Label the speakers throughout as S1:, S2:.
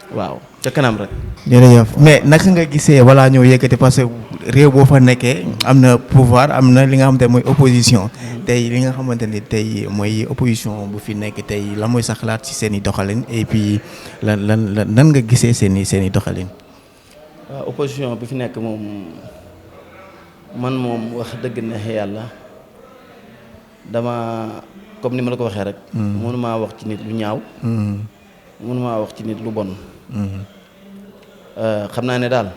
S1: waaw ca kanam rek.
S2: jërëjëf mais naka nga gisee wala ñoo yëkkati parce que réew boo fa nekkee am na pouvoir am na li nga xamante ne mooy opposition tey li nga xamante ni tey mooy opposition bu fi nekk tey lan mooy sa xalaat ci seen i doxalin et puis lan nga gisee seen i doxalin.
S1: waaw opposition bi fi nekk moom man moom wax dëgg neex yàlla dama comme ni ma la ko waxee rek. mënumaa wax ci nit lu ñaaw. mënumaa wax ci nit lu bon. xam naa ne daal.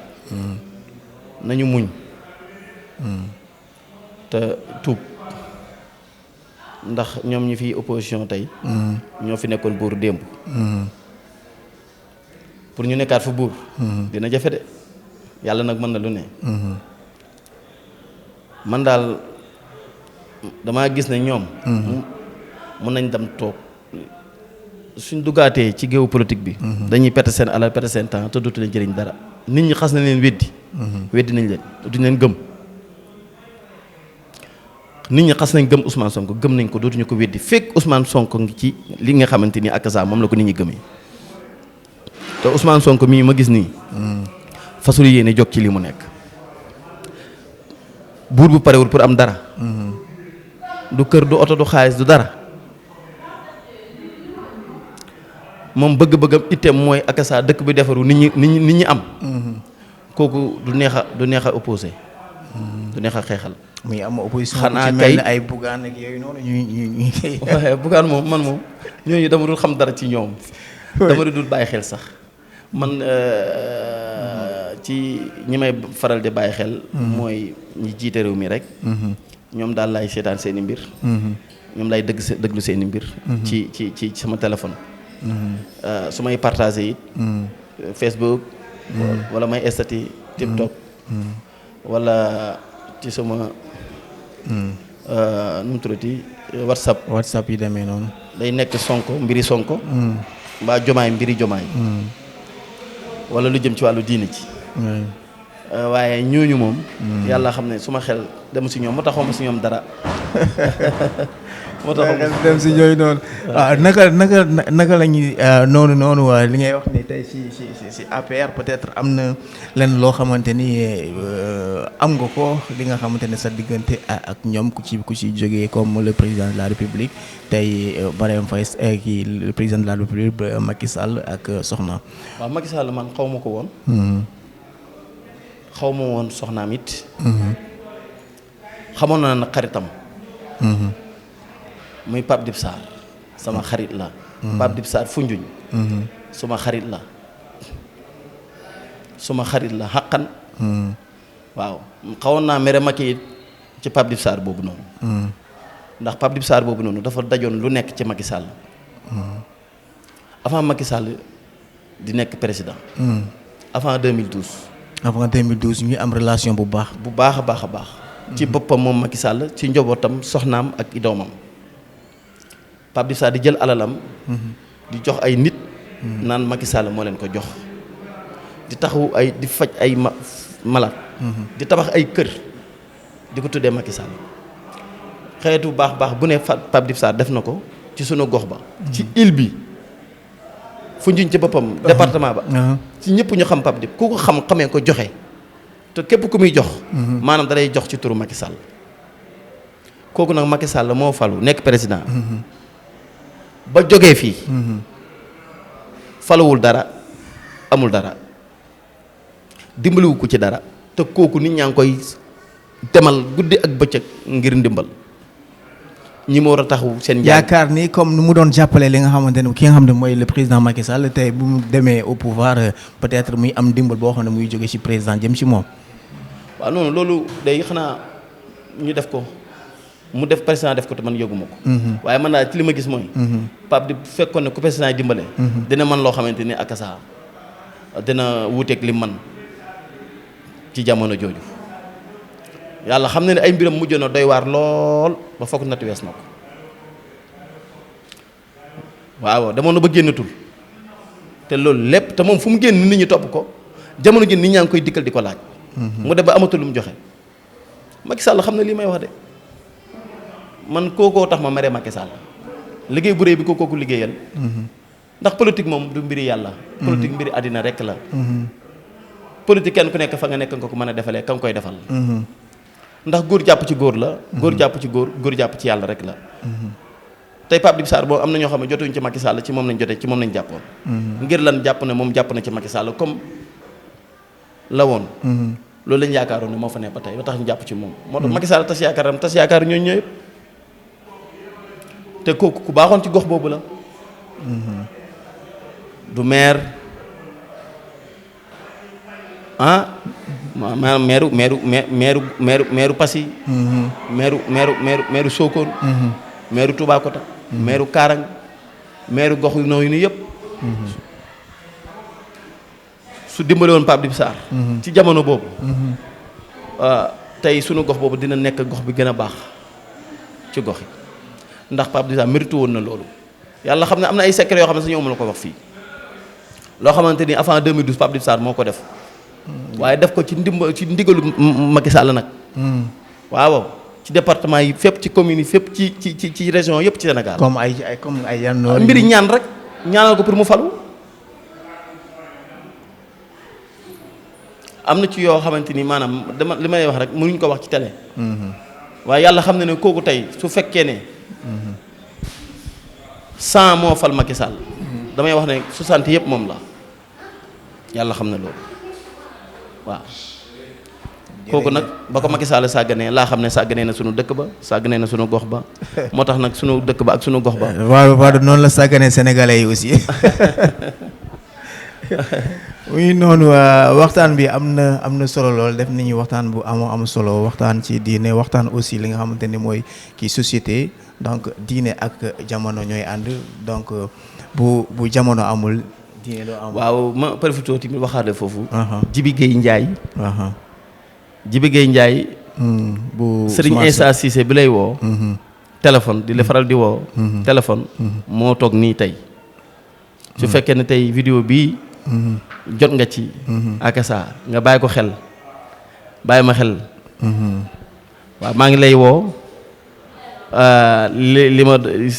S1: nañu muñ. te tuub ndax ñoom ñi fi opposition tey. ñoo fi nekkoon buur démb. pour ñu nekkaat fa buur. dina jafe de yàlla nag mën na lu ne. man daal damaa gis ne ñoom. mën nañ dem toog suñ duggaatee ci géewu politique bi. dañuy perte seen alal perte seen temps te dootu leen jëriñ dara. nit ñi xas na leen weddi. weddi nañ leen dootuñ leen gëm. nit ñi xas nañ gëm Ousmane Sonko gëm nañ ko dootuñu ko weddi fekk Ousmane Sonko ngi ci li nga xamante ni ak saa moom la ko nit ñi gëmee. te Ousmane Sonko mii ma gis nii. fasul yéene jóg ci li mu nekk. buur bu parewul pour am dara. du kër du oto du xaalis du dara. moom bëgg-bëggam itteem mooy ak saa dëkk bi defaru nit ñi am. kooku du neex a opposé. du neex a xeexal.
S2: muy am opposition
S1: xanaa
S2: ci
S1: kay
S2: mel ne ay Bougane ak yooyu noonu ñuy
S1: waaye Bougane moom man moom ñooñu dama dul xam dara ci ñoom. dama dul bàyyi xel sax man ci ñi may faral di bàyyi xel. mooy ñi jiite réew mi rek. ñoom daal laay seetaan seen i mbir. ñoom laay déglu seen i mbir. ci sama téléphone. su may partagé it. Facebook. wala may estati TikTok. wala ci sama. nu mu tuddati WhatsApp
S2: yi demee noonu.
S1: day nekk Sonko mbiri Sonko. mbaa Jomaay mbiri Jomaay. wala lu jëm ci wàllu diine ci. waaye ñooñu moom. yàlla xam ne su ma xel dem si ñoom moo taxaw ma si ñoom dara. moo taxaw ma
S2: dem si ñooñu noonu. waaw naka la ñuy noonu li ngay wax ni tey si APR peut-être am na leen loo xamante ni am nga ko li nga xamante ne sa diggante ak ñoom ku ci jógee comme le président de la République tey Marième Faye kii le président de la République Macky Sall ak Soxna.
S1: waaw Macky Sall man xaw ma ko woon. xaw ma woon soxnaam it. xamoon naa nag xaritam. muy Pape Dib Sarr sama xarit la. Pape Dib Sarr Foundiougne. suma xarit la xaqan. waaw xawoon naa mere Macky it ci Pape Dib Sarr boobu noonu. ndax Pape Dib Sarr boobu noonu dafa dajoon lu nekk ci Macky Sall. avant Macky Sall di nekk président. avant 2012.
S2: avant 2012 ñu am relation bu baax.
S1: bu baax a baax a baax. ci boppam moom Macky Sall ci njabootam soxnaam ak i doomam. Pape Dib Sarr di jël alalam. di jox ay nit. naan Macky Sall moo leen ko jox. di taxawu di faj ay malade. di tabax ay kër. di ko tuddee Macky Sall. xeetu baax bu ne Pape Dib Sarr def na ko ci sunu gox ba. ci île bi. Foundiougne ci boppam. département ba. ci ñëpp ñu xam Pape Dib ku ko xamee ko joxe. te képp ku muy jox. maanaam da lay jox ci turu Macky Sall. kooku nag Macky Sall moo falu nekk président. ba jógee fii. faluwul dara amul dara dimbaliwu ko ci dara te kooku nit ñaa ngi koy demal guddi ak bëccëg ngir ndimbal ñi ma war a taxawu seen.
S2: yaakaar ni comme nu mu doon jàppale li nga xamante ne ki nga xam ne mooy le président Macky Sall tey bu mu demee au pouvoir peut-être muy am ndimbal boo xam ne muy jóge ci président jëm ci moom.
S1: waaw noonu loolu day xanaa ñu def ko mu def président def ko te man yëguma ko. waaye man daal ci li ma gis mooy. Pape di fekkoon ne ku président yi dimbale. dina man loo xamante ni ak saa dina wuuteeg li man ci jamono jooju yàlla xam na ne ay mbiram mujj na doy waar lool ba foog natt wees na ko waaw demoon na ba génnatul te loolu lépp te moom fu mu génn nit ñi topp ko jamono ji nit ñaa ngi koy dikkal di ko laaj. mu dem ba amatul lu mu joxe Macky Sall xam na lii may wax de. man kookoo tax ma mere Macky Sall liggéey bu réy bi ko kooku liggéeyal. ndax politique moom du mbiri yàlla. politique mbiri àddina rek la. politique kenn ku nekk fa nga nekk nga ko mën a defalee ka nga koy defal. ndax góor jàpp ci góor la. góor jàpp ci góor jàpp ci yàlla rek la. tey Pape Djiby Sarr boo am na ñoo xam ne jotuñu ci Macky Sall ci moom lañ jotee ci moom lañ jàppoon. ngir lan jàpp ne moom jàpp na ci Macky Sall comme la woon. loolu lañ yaakaaroon ne moo fa ne ba tey ba tax ñu jàpp ci moom. moo tax Macky Sall tas yaakaaram tas yaakaar ñooñu ñëpp te kooku ku baaxoon ci gox boobu la. du maire maanaam maire Passy. maire Sokone. maire Toubacouta. maire Karang maire gox yu nooyu ni yëpp. su dimbale woon Pape Djiby Sarr. ci jamono boobu. tey sunu gox boobu dina nekk gox bi gën a baax ci gox yi ndax Pape Djiby Sarr mérite woon na loolu. yàlla xam ne am na ay secret yoo xam ne sax ñoo mën la ko wax fii loo xamante ni avant 2012 Pape Djiby Sarr moo ko def. waaye def ko ci ndigalu Macky Sall nag. waaw ci département yi fépp ci commune yi fépp ci région yëpp ci Sénégal.
S2: comme ay yan
S1: mbiri ñaan rek ñaanal ko pour mu falu. am na ci yoo xamante ni maanaam li may wax rek mënuñ ko wax ci télé. waaye yàlla xam na ne kooku tey su fekkee ne 100 moo fal Macky Sall. damay wax ne 60 yëpp moom la yàlla xam na loolu waaw. kooku nag ba ko Macky Sall sàgganee laa xam ne sàgganee na sunu dëkk ba sàgganee na sunu gox ba moo tax nag sunu dëkk ba ak sunu gox ba.
S2: waaw noonu la sàgganee sénégalais yi aussi. oui noonu waxtaan bi am na solo lool def nañu waxtaan bu am solo waxtaan ci diine waxtaan aussi li nga xamante ni mooy kii société donc diine ak jamono ñooy ànd donc bu jamono amul diine doo amul.
S1: waaw ma profité tamit waxaale foofu. Djibi Gueye Ndiaye. Djibi Gueye Ndiaye. bu Serigne Issa Cissé bi lay woo. téléphone di la faral di woo. téléphone moo toog nii tey. su fekkee ne tey vidéo bii. jot nga ci. akasa nga bàyyi ko xel bàyyi ma xel. waaw maa ngi lay woo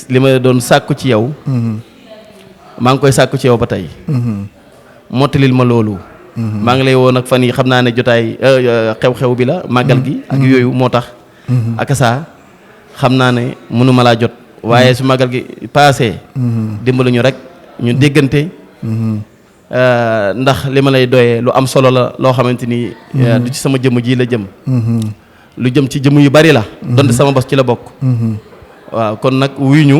S1: li ma doon sàkku ci yow. maa ngi koy sàkku ci yow ba tey. mottalil ma loolu. maa ngi lay woo nag fan yi xam naa ne jotaay xew-xew bi la màggal gi. ak yooyu moo tax. akasa xam naa ne mënuma laa jot. waaye su màggal gi paasee. dimbali ñu rek ñu déggante. ndax li ma lay doyee lu am solo la loo xamante ni. du ci sama jëmm ji la jëm. lu jëm ci jëmm yu bari la. donte sama bos ci la bokk. waaw kon nag wuyu ñu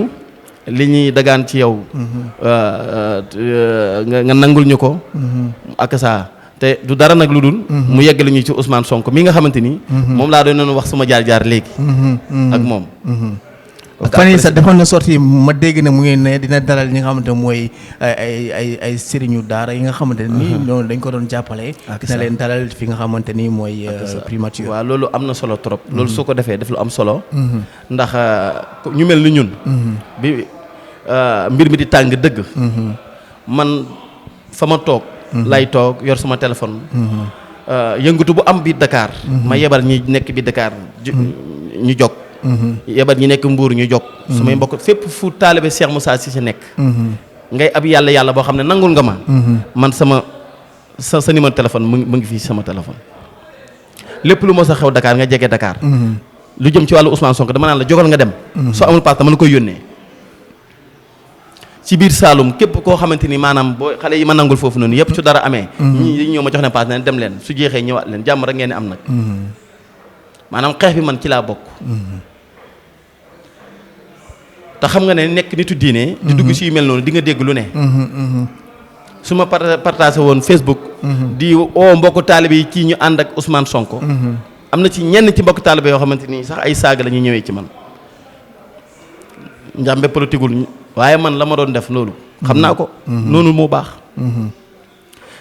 S1: li ñuy dagaan ci yow. nga nangul ñu ko. ak saa te du dara nag lu dul. mu yeggale ñu ci Ousmane Sonko mi nga xamante ni. moom laa doon wax suma jaar-jaar léegi. ak moom.
S2: fan yii sax defoon na sorti ma dégg na mu ngi ne dina dalal ñi nga xamante ne mooy ay sëriñu daara yi nga xamante ni noonu dañ ko doon jàppale. dina leen dalal fi nga xamante ni mooy primature.
S1: waaw loolu am na solo trop. loolu soo ko defee def lu am solo. ndax ñu mel ni ñun. bi mbir mi di tàng dëgg. man fa ma toog. lay toog yor sama téléphone. yëngatu bu am biir Dakar. ma yebal ñi nekk biir Dakar ñu jog yebat ñi nekk Mbuur ñu jog samay mbokk fépp fu taalibe Cheikh Moussa Cissé nekk ngay ab yàlla boo xam ne nangul nga ma man sa numéro téléphone mu ngi fii sama téléphone lépp lu moo sa xew Dakar nga jege Dakar lu jëm ci wàllu Ousmane Sonko dama naan la jogal nga dem soo amul paas dama la koy yónnee ci biir Saloum képp koo xamante ni maanaam boo xale yi ma nangul foofu noonu yëpp su dara amee ñi ñoo ma jox ne paas ne dem leen su jeexee ñëwaat leen jàmm rek ngeen ni am nag maanaam xeex bi man ci laa bokk te xam nga ne nekk nitu diine di dugg si yu mel noonu di nga dégg lu ne su ma partagé woon Facebook di oo mbokku taalibe yi kii ñu ànd ak Ousmane Sonko am na ci ñenn ci mbokku taalibe yoo xamante ni sax ay saaga la ñuy ñëwee ci man njàmbe politigul waaye man la ma doon def loolu xam naa ko noonu moo baax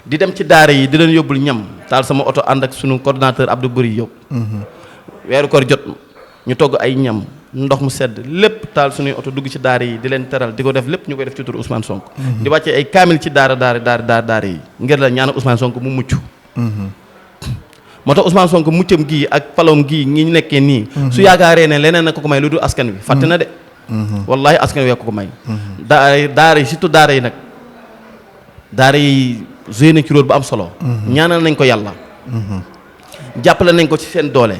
S1: di dem ci daara yi di leen yóbbul ñam taal sama oto ànd ak sunu coordonnateur Abdou Buri yóbbu weeru koor jot ñu togg ay ñam ndox mu sedd lépp taal suñuy oto dugg ci daara yi di leen teral di ko def lépp ñu koy def ci tur Ousmane Sonko di wàccee ay kaamil ci daara yi ngir la ñaanal Ousmane Sonko mu mucc moo tax Ousmane Sonko muccam gii ak palom gii ngi ñu nekkee nii su yaakaaree ne leneen na ko may lu dul askan wi fàtte na de wallahi askan wi ko may daara yi surtout daara yi nag daara yi joué na ci rôle bu am solo. ñaanal nañ ko yàlla. jàppale nañ ko ci seen doole.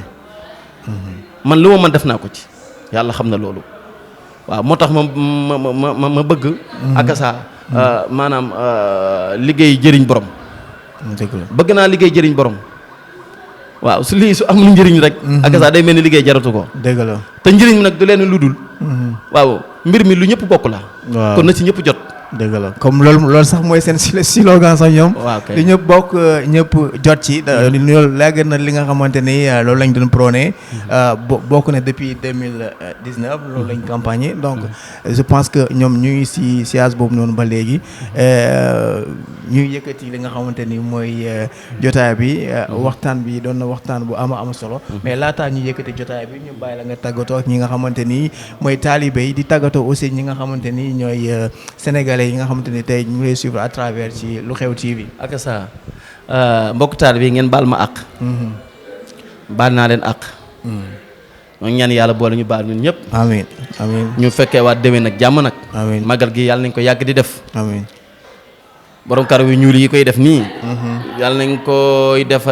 S1: man lu ma mën def naa ko ci yàlla xam na loolu. waaw moo tax ma bëgg. akasa maanaam liggéey jëriñ borom.
S2: dëgg la
S1: bëgg naa liggéey jëriñ borom. waaw su lii su amul njëriñ rek. akasa day mel ni liggéey jaratu ko.
S2: dëgg la
S1: te njëriñ mi nag du leen lu dul. waaw mbir mi lu ñëpp bokk la.
S2: waaw
S1: kon na ci ñëpp jot.
S2: dëgg la comme loolu sax mooy seen slogan sax ñoom.
S1: waaw kay
S2: li ñëpp bokk ñëpp jot ci. loolu léegi na li nga xamante ni loolu lañ doon prôné. bokk na depuis 2019 loolu lañ campagne donc je pense que ñoom ñu ngi si siège boobu noonu ba léegi ñuy yëkkati li nga xamante ni mooy jotaay bi waxtaan bi doon na waxtaan bu am solo. mais laataa ñu yëkkati jotaay bi ñu bàyyi la nga tàggatoo ak ñi nga xamante ni mooy taalibe yi di tàggatoo aussi ñi nga xamante ni ñooy sénégalais yi nga xamante ni tey ñu ngi lay suivre à travers ci Lu Xew TV.
S1: ak sa mbokk taalibe yi ngeen baal ma àq. baal naa leen àq. ñoo ñaan yàlla boole ñu baal ñun ñëpp.
S2: amiin amiin
S1: ñu fekkee waat déwén nag jàmm nag.
S2: amiin
S1: magal gi yàlla nañ ko yàgg di def.
S2: amiin
S1: borom karaw yu ñuul yi koy def nii. yàlla nañ koy def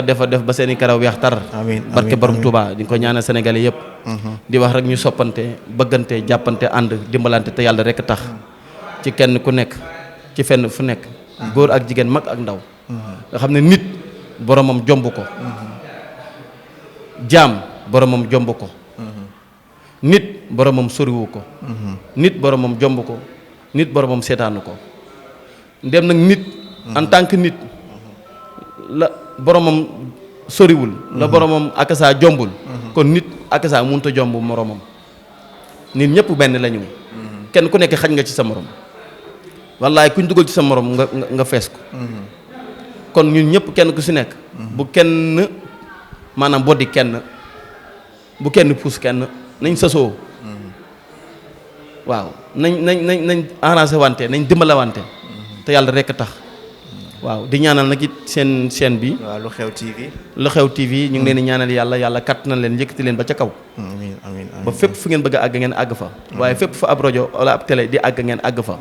S1: ba seeni karaw weex tar.
S2: amiin
S1: barke borom Touba di ko ñaanal sénégalais yëpp. di wax rek ñu soppante bëggante jàppante ànd dimbalante te yàlla rek tax. ci kenn ku nekk ci fenn fu nekk. góor ak jigéen mag ak ndaw. nga xam ne nit boromam jomb ko. jaam boromam jomb ko. nit boromam soriwu ko. nit boromam jomb ko. nit boromam seetaanu ko. ndem nag nit en tant que nit la boromam soriwul. la boromam akasa jombul. kon nit akasa mënut a jomb moromam. nit ñëpp benn lañu. kenn ku nekk xaj nga ci sa morom. wallaay kuñ dugal ci sa morom nga fees ko. kon ñun ñëpp kenn ku si nekk. bu kenn maanaam boddi kenn bu kenn puus kenn nañ sasoo. waaw nañ arrangé wante nañ dimbala wante. te yàlla rekk tax. waaw di ñaanal nag it seen chaîne bi.
S2: waaw Lu Xew TV.
S1: Lu Xew TV ñu ngi leen di ñaanal yàlla katt na leen yëkkati leen ba ca kaw.
S2: amiin amiin
S1: ba fépp fu ngeen bëgg a àgg ngeen àgg fa. waaye fépp fu ab rajo wala ab télé di àgg ngeen àgg fa.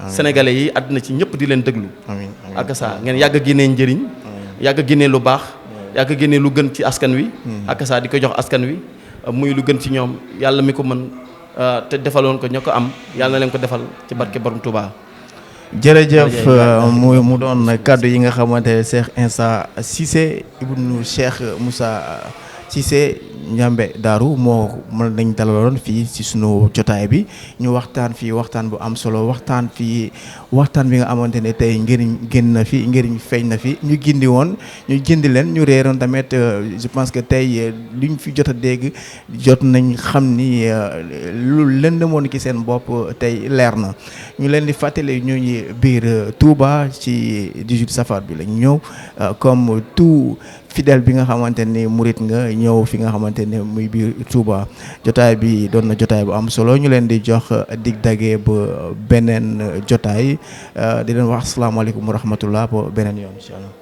S1: sénégalais yi àddina ci ñëpp di leen déglu. ak saa ngeen yàgg a génnee njëriñ. yàgg a génnee lu baax. yàgg a génnee lu gën ci askan wi. ak saa di ko jox askan wi muy lu gën ci ñoom yàlla mi ko mën te defaloon ko ña ko am yàlla na leen ko defal ci barke borom Touba.
S2: jërëjëf mu doon kàddu yi nga xamante ne Cheikh Insa Cissé ibnu Cheikh Moussa Cissé Ndiambé Darou moo mën nañ dalaloon fii ci sunu jotaay bi ñu waxtaan fii waxtaan bu am solo waxtaan bi nga xamante ne tey njëriñ génn na fi njëriñ feeñ na fi ñu gindi woon ñu gindi leen ñu réeroon tamit je pense que tey luñ fi jot a dégg jot nañ xam ni lu lëndëmoon ki seen bopp tey leer na ñu leen di fàttali ñu ngi biir Touba ci 18 safar bi lañ ñëw comme tout fidèle bi nga xamante ni murit nga ñëw fi nga xamante ne muy biir Touba jotaay bi doon na jotaay bu am solo ñu leen di jox dig dage ba beneen jotaay di leen wax asalaamaaleykum wa rahmatullah ba beneen yoon incha allah.